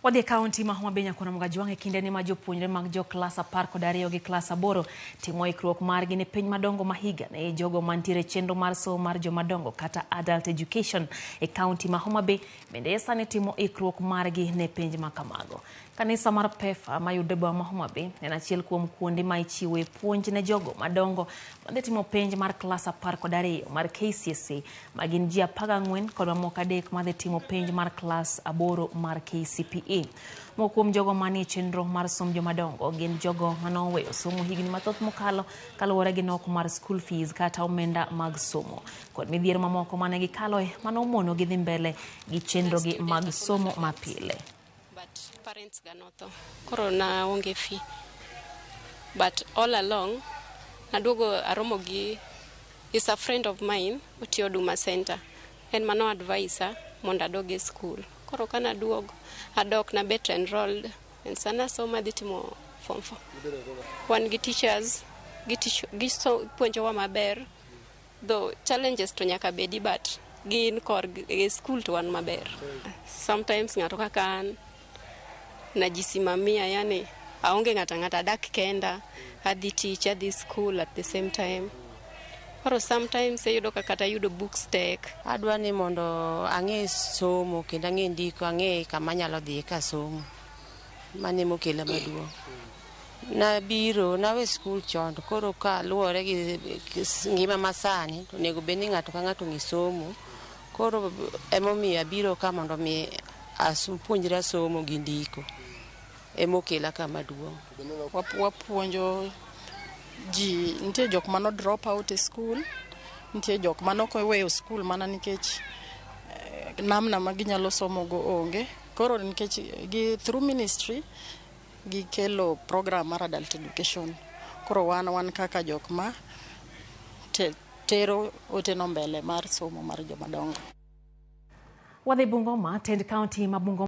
Wadhi e kaunti ma Homa Bay Nyakwar Mgajwang' e kindeni ma jopuonjre mag jo klas 12 gi klas 8 timo ikruok margi ne penj madongo ma higa ne jogo mantiere e chenro mar somo mar jomadongo kata adult education e kaunti ma Homa Bay bende sani timo ikruok margi ne penj ma kamago. Kanisa mar PEFA mayudre e boma ma Homa Bay en achiel kuom kuonde ma ichiwoe puonj ne jogo madongo madhi timo penj mar klas 12 mar KCSE ma gin ji 14 kod mamoko 3 madhi timo penj mar klas 8 mar KCPE. Moko kuom jogo manie chenro mar somb jomadongo gin jogo manoweyo somo higni mathoth mokalo kaluwore gi nok mar school fees kata omenda mag somo kod midhiero mamoko mane gikaloe manomono gi dhi mbele gi chenrogi mag somo mapile. But parents ga notho, koro naonge fee, but all along naduogo aromo gi is a friend of mine otiyo Huduma Center, en mano advise mondo adog e school. Koro ka naduog adok nabet enrolled and sana somo adhi timo form 4. Wan gi teachers gipuonjowa maber, though challenges to nyaka bedi, but gin kor e school to wan maber. Sometimes ng'ato kaka an najisimamia, yani aonge ng'ato ang'ata, adak kenda, adhi tich, adhi school at the same time. Koro sometimes iyudo ka kata yudo books tek. Adwa ni mondo ang'e somo kendo ang'e ndiko, ang'e kama anyalo dhiye kasomo. Mano emokela maduong'. Nabiro nawe skul chon to koro kaluwore gi ngima masani to onego bed ni ng'ato ka ng'ato ong'e somo. Koro emomiyo abiro ka mondo mi apuonjra somo gi ndiko. Emokela ka maduong'. Wapuonjo ji, nitie jok mano drop out e school, nitie jok mane ok oweyo school mana nikech namna ma ginyalo somo go onge. Koro nikech gi through ministry gikelo program mar adult education. Koro wan kaka jok ma tero ote no mbele mar somo mar jomadongo. Wadhi Bungoma, tend kaunti ma Bungoma.